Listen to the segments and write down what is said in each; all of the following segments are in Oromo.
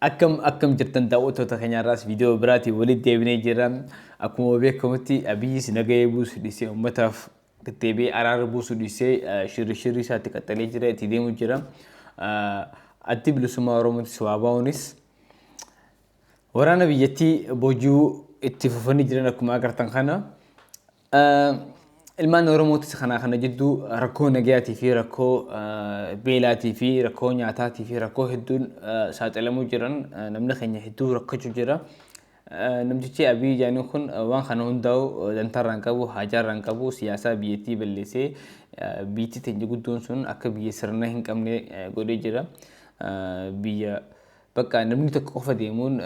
Akkam akkam jirtan daawwattoota keenyaarraas viidiyoo biraatiin walitti deebinee jirra. Akkuma beekamutti Abiyyis nagahee buusu dhiisee, uummataaf deebi'ee araara buusu dhiisee, shirri shirri isaatti qaxxalee jira, itti deemu jira. Addi Bilisummaa Oromootis waa baa'uunis waraana biyyattii booji'uu itti fufanii jiran akkuma agartan kana. Ilmaan Oromootis kanaa kana jidduu rakkoo nagayaatii fi rakkoo beelaatii fi rakkoo nyaataatii fi rakkoo hedduun saaxilamuu jiran, namni keenya hedduu rakkachuu jira. Namtichi Abiy Jaaniin kun waan kana hundaa'u dantaarraa hin qabu, haajaarraa hin qabu, siyaasaa biyyattii balleessee biyyattii teenya guddoon sun akka biyya sirna hin qabne godhee jira. Biyya bakka namni tokko qofa deemuun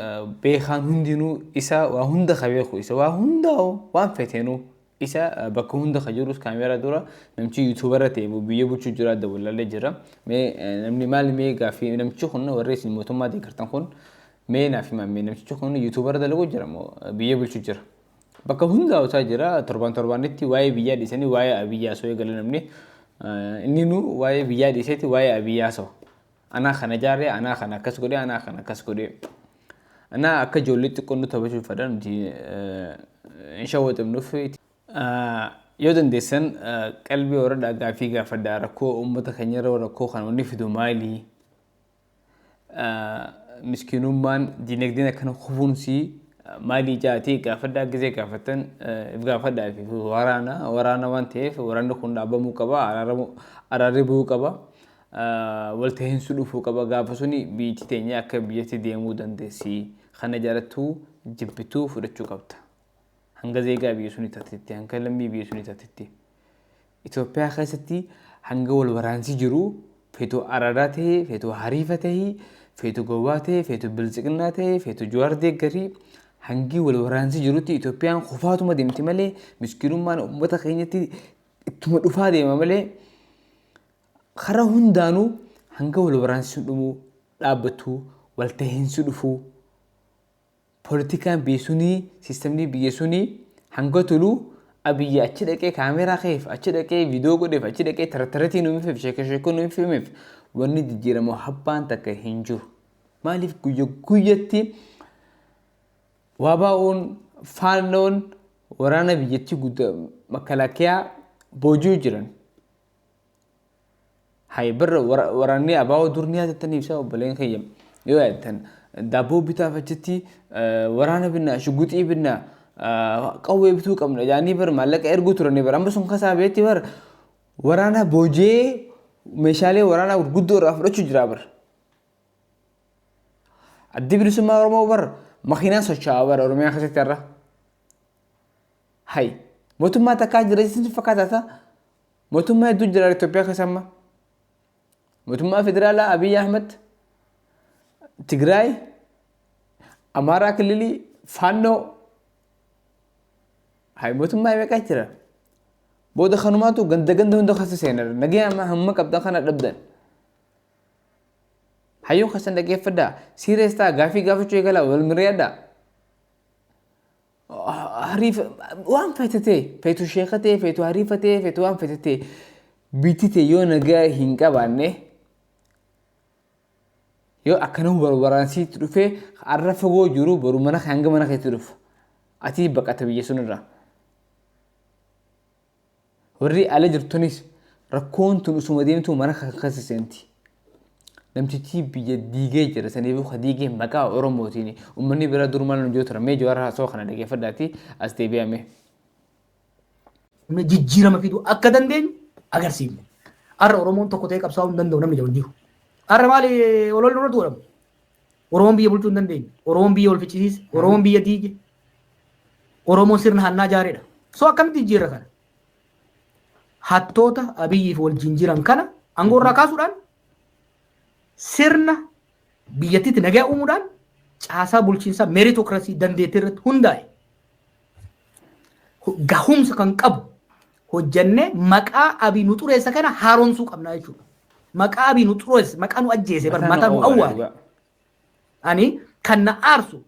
beekaan hundinuu isa, waa hunda ka beeku isa, waa hundaa'u waan feteenuu isa, bakka hunda ka jirus kaameeraa dura namichi yuutuubarra ta'e biyya bulchuu jira, adda wallallee jira. Mee namni maal mee gaaffii, namichi kun, warri isin mootummaa deeggartan kun, mee naaf himaa, mee namichi kun yuutuubarra dalaguu jira moo biyya bulchuu jira? Bakka hunda hawwataa jira. Torbaan torbaanitti waa'ee biyyaa dhiisanii waa'ee Abiyyi haasa'uu eegale namni. Inni nu waa'ee biyyaa dhiiseeti waa'ee Abiyyi haasa'u. Anaa kana jaarree, anaa kana akkas godhee, anaa kana akkas godhee. Anaa akka ijoollee xiqqoo nu taphachuuf fedha nuti hin shawwatamnuuf. Yoo dandeessan qalbii horadhaa, gaaffii gaafadhaa: rakkoo uummata keenyarra rakkoo kana wanni fidu maali? Miskiinummaan dinagdeen akkana kufuunsii maalii jaatii gaafadhaa. Gizee gaafattan if gaafadhaa fi waraana waraana waan ta'eef waraanni kun dhaabamuu qaba, araarri bu'uu qaba, walta'iinsi dhufuu qaba. Gaafa suni biyyi teenya akka biyyatti deemuu dandeessi. Kana jaalattuu jibbituu fudhachuu qabda. Hanga zeegaa biyya suni taatetti, hanga lammii biyya suni taatetti. Itoophiyaa keessatti hanga wal waraansi jiru, feetu araaraa ta'e, feetu hariifa ta'e, feetu gowwaa ta'e, feetu biltsiqinnaa ta'e, feetu Jawaar deeggarii, hangi wal waraansi jirutti Itoophiyaan kufaatuma deemti malee, miskiinummaan uummata keenyatti ittuma dhufaa deema malee, karaa hundaanuu hanga wal waraansi sun dhumuu dhaabbattu, walta'iinsi dhufuu, poolitikaan biyya sunii, siistamni biyya sunii hanga tolu, Abiyyi achi dhaqee kaameeraa ka'eef, achi dhaqee viidiyoo godheef, achi dhaqee tarataratii nu himeef, sheekoo sheekoo nu himeef, wanni jijjiiramu habbaan takka hin jiru. Maaliif guyya guyyatti waa baa'uun faannoon waraana biyyattii guddaa makalaakiyaa booji'uu jiran? Hay barra waraanni abaa'oo dur ni yaadattanii ibsaa, obboleen kiyya, yoo yaadatan daabboo bitaaf achitti waraana binna, shuguxii binna, qawwee bituu qabna jaanii bar maallaqa erguu turanii bar. Amma sun kasaa beetti bar, waraana booji'ee meeshaalee waraanaa gurguddoo irraa fudhachuu jira bar. Addi Bilisummaa Oromoo bar makiinaan socho'aa bar Oromiyaa keessatti har'a. Hay mootummaa takkaa jira jechuun fakkaata. Mootummaa hedduu jira Itoophiyaa keessa amma. Mootummaa federaalaa Abiy Ahmed, Tigraay, Amaaraa Kililii, Faannoo. Hay mootummaa meeqaa jira? Booda kanumaatu ganda ganda hunda keessa seenan. Nagaya amma hamma qabdan kana dhabdan. Hayyuu keessan dhaggeeffadhaa. Serious ta'a, gaafii gaafachuu eegalaa, wal mari'adhaa. Hariifa waan feete ta'e, feetu sheeka ta'e, feetu hariifa ta'e, feetu waan feete ta'e, biitti ta'e yoo nagaa hin qabaanne, yoo akkana waraansiitti dhufee har'a fagoo jiru, boru mana hanga mana keetti dhufa. Ati baqata biyya sunirraa. Warri ala jirtunis rakkoon tun usuma deemtuu mana keessa seenti. Namtichi biyya diigee jira, saniifuu ka diigee maqaa Oromootiin. Uummanni biraa dur maal nu jiru ture? Mee Jawaar haasawaa kana dhaggeeffadhaati as deebi'ame. Humna jijjiirama fiduu akka dandeenyu agarsiifne. Har'a Oromoon tokko ta'ee qabsaa'uu hin danda'u namni jedhu hin jiru. Har'a maali ololli irratti godhamu? Oromoon biyya bulchuu hin dandeenye. Oromoon biyya wal ficcisiise. Oromoon biyya diige. Oromoon sirna hannaa jaareedha. So akkamitti jijjiirra kana? Hattoota Abiyyiif wajjin jiran kana aangoo irraa kaasuudhaan, sirna biyyattiitti nagaa uumuudhaan, caasaa bulchiinsaa meritocracy dandeettii irratti hundaa'e, gahumsa kan qabu hojjannee maqaa Abiy nu xureessa kana haaromsuu qabna jechuudha. Maqaa Abiy nu xureesse, maqaa nu ajjeese, bar mataa nu awwaale. Ani kan na aarsu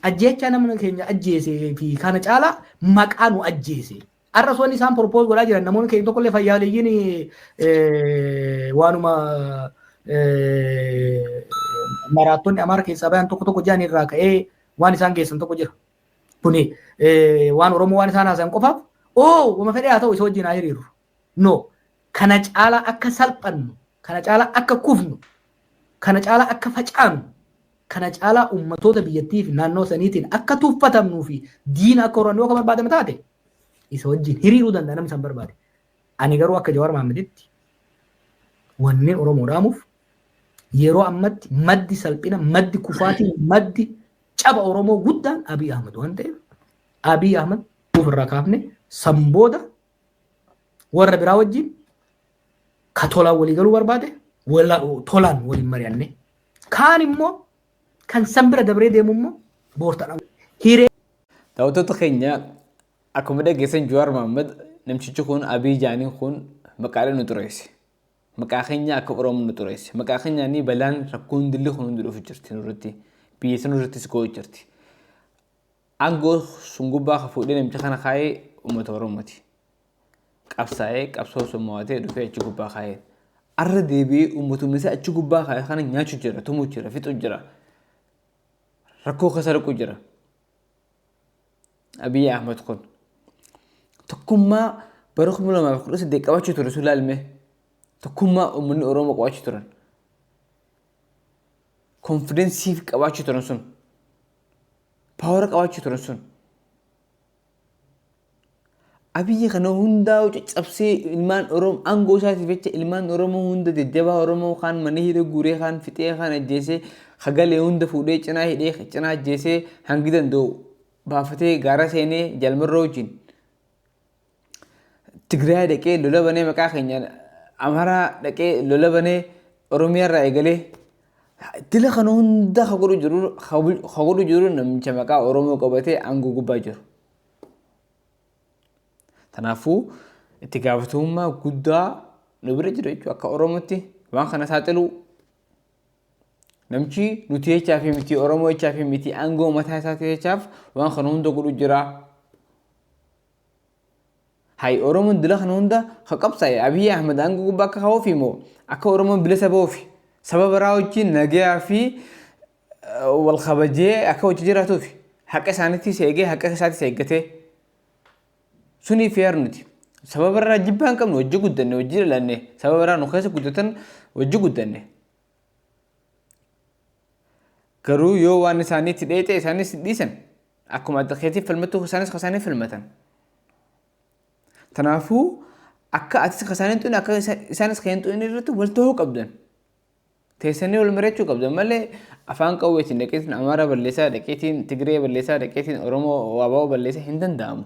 ajjeechaa namni keenya ajjeesee fi kana caalaa maqaa nu ajjeese. Har'a osoo inni isaan propose godhaa jiran, namoonni keenya tokkollee fayyaaleeyyiin waanuma Maraattonni Amaara keessaa bayan tokko tokko jiran irraa ka'ee waan isaan geessan tokko jira. Kuni waan Oromoo waan isaan haasayan qofaaf oo wama fedhee haa ta'u isa wajjin haa hiriirru. No, kana caalaa akka salphannu, kana caalaa akka kufnu, kana caalaa akka facaanu, kana caalaa ummatoota biyyattii fi naannoo saniitiin akka tuffatamnuu fi diina akka horannu yoo ka barbaadame taate isa wajjin hiriiruu danda'a namni san barbaade. Ani garuu akka Jawaar Mahaammaditti wanneen Oromoo dhaamuuf yeroo ammatti maddi salphina, maddi kufaatii, maddi caba Oromoo guddaan Abiy Ahmad waan ta'eef Abiy Ahmad ofirraa kaafne san booda warra biraa wajjin ka tolaan walii galuu barbaade tolaan waliin mari'anne kaan immoo kan san bira dabree deemu immoo boortaadhaan hiree. Daawwattoota keenya, akkuma dhageessan Jawaar Mohaammed namtichi kun Abiy Jaaniin kun maqaadhaan nu xureesse. Maqaa keenya akka Oromoo nu xureesse. Maqaa keenyaanii balaan rakkoon dilli kun hundi dhufu jirti nurratti. Biyya sun irrattis ga'u jirti. Aangoo sun gubbaa ka fuudhee namicha kana kaa'ee uummata Oromooti. Qabsaa'ee qabsoo sun mo'atee dhufee achi gubbaa kaa'ee. Arra deebi'ee uummatuma isaa achi gubbaa kaa'e kana nyaachuu jira, tumuu jira, fixuu jira. Rakkoo keessa dhaquu jira. Abiy Ahmed kun tokkummaa bara 2018 qabachuu ture sun laalme, tokkummaa uummanni Oromoo qabaachuu turan, confidence qabaachuu turan sun, power qabaachuu turan sun, Abiyyi kana hundaa'u caccabsee ilmaan Oromoo aangoo isaatiif jecha ilmaan Oromoo hunda, jajjabaa Oromoo kaan mana hidha guuree, kaan fixee, kaan ajjeesee, hagalee hunda fuudhee cinaa hidhee cinaa ajjeesee, hangi danda'u baafatee gaara seenee jalmarroo wajjin Tigraay dhaqee lola banee, maqaa keenyaan Amaaraa dhaqee lola banee, Oromiyaa irraa eegalee dila kana hunda ka godhu jiru namicha maqaa Oromoo qabatee aangoo gubbaa jiru. Kanaafuu itti gaafatamummaa guddaa nu bira jira jechuudha akka Oromootti waan kana saaxiluu. Namichi nuti jechaa fi miti, Oromoo jechaa fi miti, aangoo mataa isaatii jechaaf waan kana hunda godhu jira. Hay, Oromoon dila kana hunda ka qabsaa'e Abiyyi Ahmed aangoo gubbaa akka kaa'uufi moo akka Oromoon bilisa ba'uufi saba biraa wajjin nagayaa fi wal kabajee akka hojii jiraatuufi, haqa isaaniittis eegee haqa isaatis eeggatee sunii feer nuti saba biraa jibbaa hin qabnu, hojii guddanne, hojii dhalanne, saba biraa nu keessa guddatan hojii guddanne. Garuu yoo waan isaaniitti dheexee isaanis dhiisan, akkuma adda keetiif falmattu isaanis kasaanii falmatan. Kanaafuu akka atis kasaanii hin xuqne, akka isaanis kan hin xuqne irratti wal ta'uu qabdan. Teessanii wal mari'achuu qabdan malee afaan qawweetiin dhaqeetiin Amaaraa balleessaa, dhaqeetiin Tigree balleessaa, dhaqeetiin Oromoo Waaba'oo balleessaa hin danda'amu.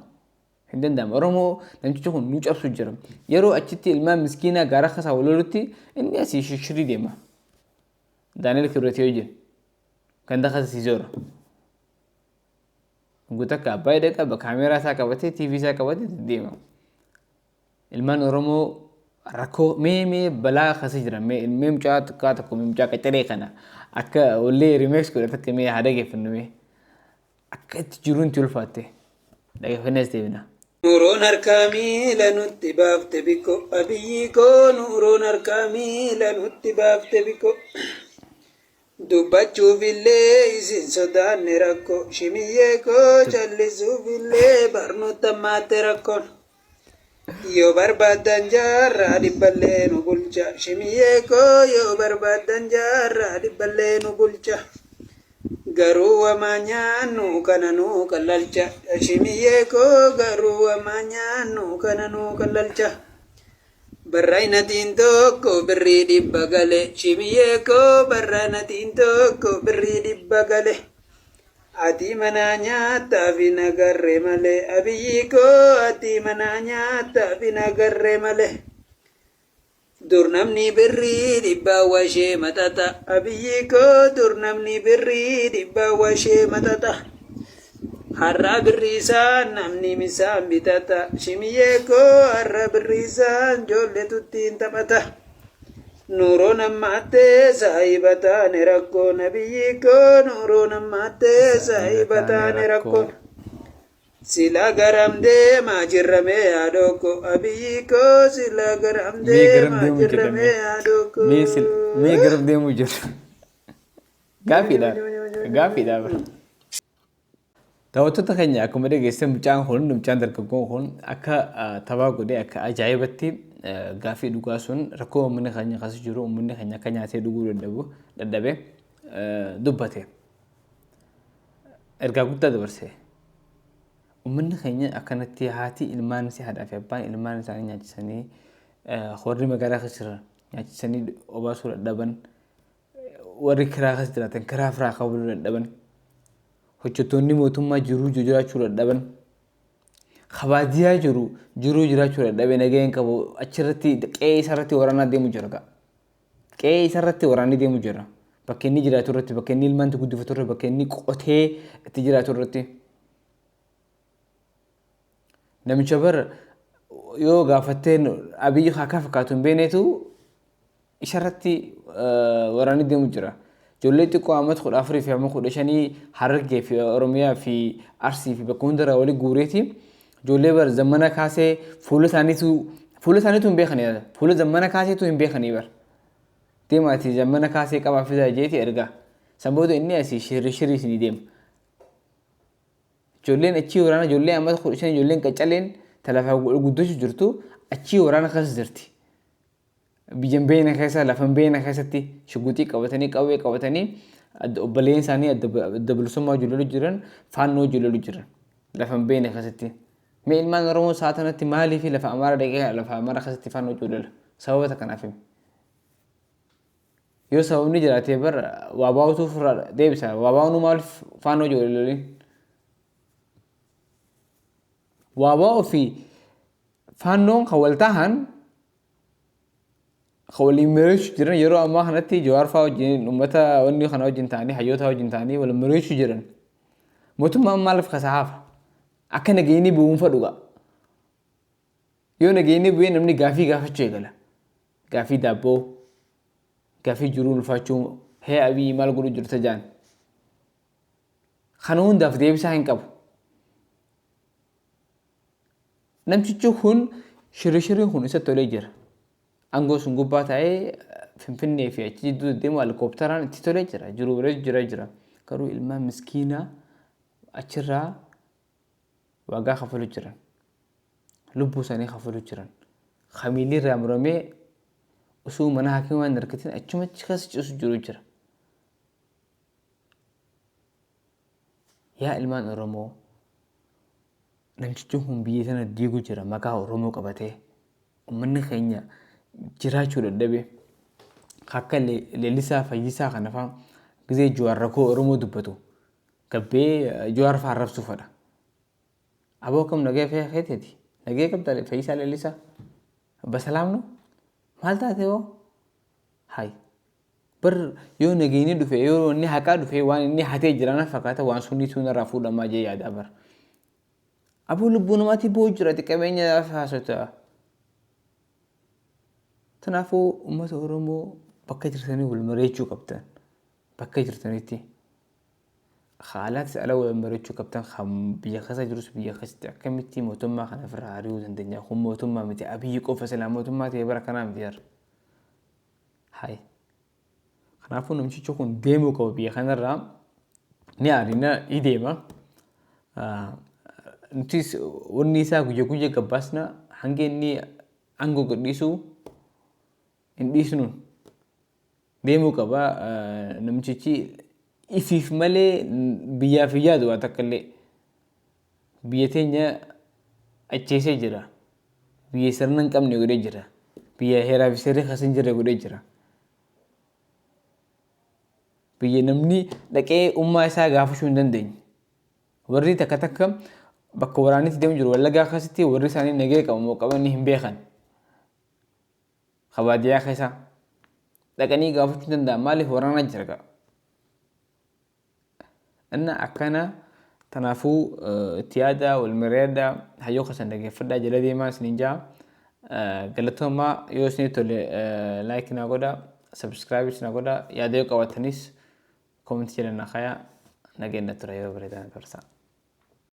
Hin danda'amu. Oromoo namtichi kun nu cabsu jira. Yeroo achitti ilmaan miskiinaa gaara kasaa wal lolutti inni asii shishirii deema. Daani'el Kibretii wajjin. Ganda keessa siizoora. Guutuu akka abbaa dhaqa kaameeraa isaa qabatee, TV isaa qabatee deema. Ilmaan Oromoo rakkoo mee balaa keessa jiran mee mucaa xiqqaa tokko, mee mucaa qacaree kana akka wallee remix godhe takka mee haa dhageeffannu, mee akka itti jiruun itti ulfaatte dhageeffannees deebina. Nuuroon harkaa miila nutti baafte biko, Abiyyi koo, nuuroon harkaa miila nutti baafte biko. Dubbachuufillee isin sodaanne rakkoo, shimiyyee koo, callisuufillee barnoota maatte rakkoon. Yoo barbaaddan jaarraa dhibballee nu bulcha, shimiyyee koo, yoo barbaaddan jaarraa dhibballee nu bulcha. Garuu wamaa nyaannu kana nuu qallalcha, shimiyyee koo, garuu wamaa nyaannu kana nuu qallalcha. Barraayinatiin tokko birrii 100 gale, shimiyyee koo, barraayinatiin tokko birrii 100 gale. Ati mana nyaataa fi nagarre malee, Abiyyi koo, ati mana nyaataa fi nagarre malee. Dur namni birrii 100 washee maxaxa, Abiyyi koo, dur namni birrii 100 washee maxaxa. Har'a birrii isaan namni misaan bitata, shimiyyee koo, har'a birrii isaan ijoolleetu ittiin taphata. Nuuroo nammaattee saahiba taane rakkoo, Abiyyi koo, nuuroo nammaattee saahiba taane rakkoo. Sila garam deemaa jirramee haadhoo koo, Abiyyi koo, sila garam Mee garam deemaa deemuu jirra jirramee mee? haadhoo koo. Mee garam deemuu jirra? Gaaffiidha. Gaaffiidha bara. Daawwattoota keenya, akkuma dhageessan mucaan kun, mucaan dargaggoon kun akka taphaa godhee akka ajaa'ibatti gaaffii dhugaa sun rakkoo uummanni keenya keessa jiru, uummanni keenya akka nyaatee dhuguu dadhabu dadhabe dubbate. Ergaa guddaa dabarse. Uummanni keenya akkanatti haati ilmaan isii, haadhaa fi abbaan ilmaan isaanii nyaachisanii, warri magaalaa keessa jiran nyaachisanii obaasuu dadhaban, warri kiraa keessa jiraatan kiraa firaa kafaluu dadhaban, hojjettoonni mootummaa jiruu jiraachuu dadhaban, kabaadiyaa jiru jiruu jiraachuu dadhabe, nagaheen qabu, achirratti qe'ee isarratti waraanaa deemu jira ga'a. Qe'ee isarratti waraanni deemu jira. Bakka inni jiraatu irratti, bakka inni ilmaan itti guddifatu irratti, bakka inni qotee itti jiraatu irratti. Namicha bar yoo gaafatteen Abiyyi akka fakkaatu hin beeknetu isarratti waraanni deemu jira. Ijoollee xiqqoo amata 14 fi amma 15 Harargee fi Oromiyaa fi Arsii fi bakka hundarraa walii guureeti. Ijoollee bar zamana kaasee fuula isaaniitu hin beekani, fuula zamana kaaseetu hin beekanii bar. Deemaati zamana kaasee qabaa fidaa jeeti ergaa. San booda inni asii shirri shirri isinii deema. Ijoolleen achii waraana, ijoollee amata 15, ijoolleen qacaleen talafaa guddachuu jirtu achii waraana keessa jirti. Biyya hin beekne keessa, lafa hin beekne keessatti shugguxii qabatanii, qawwee qabatanii, obboleen isaanii adda bilisummaa wajjin lolu jiran, faannoo wajjin lolu jiran lafa hin beekne keessatti. Mee ilmaan Oromoo sa'a tanatti maalii fi lafa Amaaraa dhaqee lafa Amaaraa keessatti faannoo wajjin lola? Sababa kanaaf himi. Yoo sababni jiraate bar waa baa'utu ofirraa deebisa. Waa baa'uun maaliif faannoo wajjin lolin? Waa baa'uu fi faannoon kan wal tahan, kan waliin mari'achuu jiran yeroo ammaa kanatti Jawaar fa'aa wajjin, uummata wanni kana wajjin ta'anii, hayyoota wajjin ta'anii wal mari'achuu jiran. Mootummaan maaliif kasa hafa? Akka nageenyi bu'uun fedhu ga'a. Yoo nageenyi bu'ee namni gaafii gaafachuu eegala. Gaafii daabboo, gaafii jiruu ulfaachuu, hee Abiyyi maal godhu jirta jaan. Kana hundaaf deebisaa hin qabu. Namtichi kun shirri kun isa tolee jira. Aangoo sun gubbaa taa'ee Finfinnee fi achi jidduu deddeemu helikoophteraan itti tolee jira. Jiruu bareedu jira jira. Garuu ilmaan miskiinaa achirraa waagaa kafalu jiran. Lubbuu isaanii kafalu jiran. Kamiilli irraa muramee osoo mana hakiimaa hin argatin achumatti keessa ciisu jiru jira. Yaa ilmaan Oromoo, namtichi kun biyya sana diigu jira maqaa Oromoo qabatee. Uummanni keenya jiraachuu dadhabe. Akka Leellisaa Fayyisaa kana fa'aa gizee Jawaar rakkoo Oromoo dubbatu gabbee Jawaar fa'aa arrabsuu fedha. Aboo, akkam nagee feeteeti? Nagee qabda, Fayyisaa Leellisaa? Basalaam no? Maal taate hoo? Hayi. Bar yoo nageenyi dhufe, yoo inni haqaa dhufe, waan inni hatee jira na fakkaata, waan sunniitu narraa fuudhamaa jee yaadaa bara. Aboo, lubbuu namaatti boo'u jira, qabeenya haasota. Kanaafuu uummata Oromoo, bakka jirtanii wal mari'achuu qabdan. Bakka jirtanitti. Haalaatis ala wal mari'achuu qabdan, kan biyya keessa jirus biyya keessatti akkamitti mootummaa kana ofirraa ari'uu dandeenya. Kun mootummaa miti, Abiyyi qofa silaa mootummaa ta'e bara kanaa miti jara. Hayi. Kanaafuu namtichi kun deemuu qaba biyya kanarraa, ni aarina, ni deema. Nutis wanni isaa guyya guyya gabbaasna, hanga inni aangoo gadhiisuu hin dhiisnu. Deemuu qaba namtichi, ifiif malee biyyaaf hin yaadu waan takka illee. Biyya teenya ajjeesee jira. Biyya sirna hin qabne godhee jira. Biyya heeraa fi seerri keessa hin jirre godhee jira. Biyya namni dhaqee ummaa isaa gaafachuu hin dandeenye. Warri takka takka bakka waraanitti deemu jiru Wallaggaa keessatti, warri isaanii nagee qabu moo qabanii hin beekan. Kabaadiyaa keessa dhaqanii gaafachuu hin danda'an, maaliif waraanaa jira gaa. Inna akkana, kanaafuu itti yaada, wal mari'adhaa, hayyoo keessan dhaggeeffadhaa, jala deemaa isiniin jaa. Galatoomaa, yoo isinii tole like naa godhaa, subscribe naa godhaa, yaada yoo qabaatanis comment jala naa kaayaa, nageenya tura, yeroo bareedaa na dabarsaa.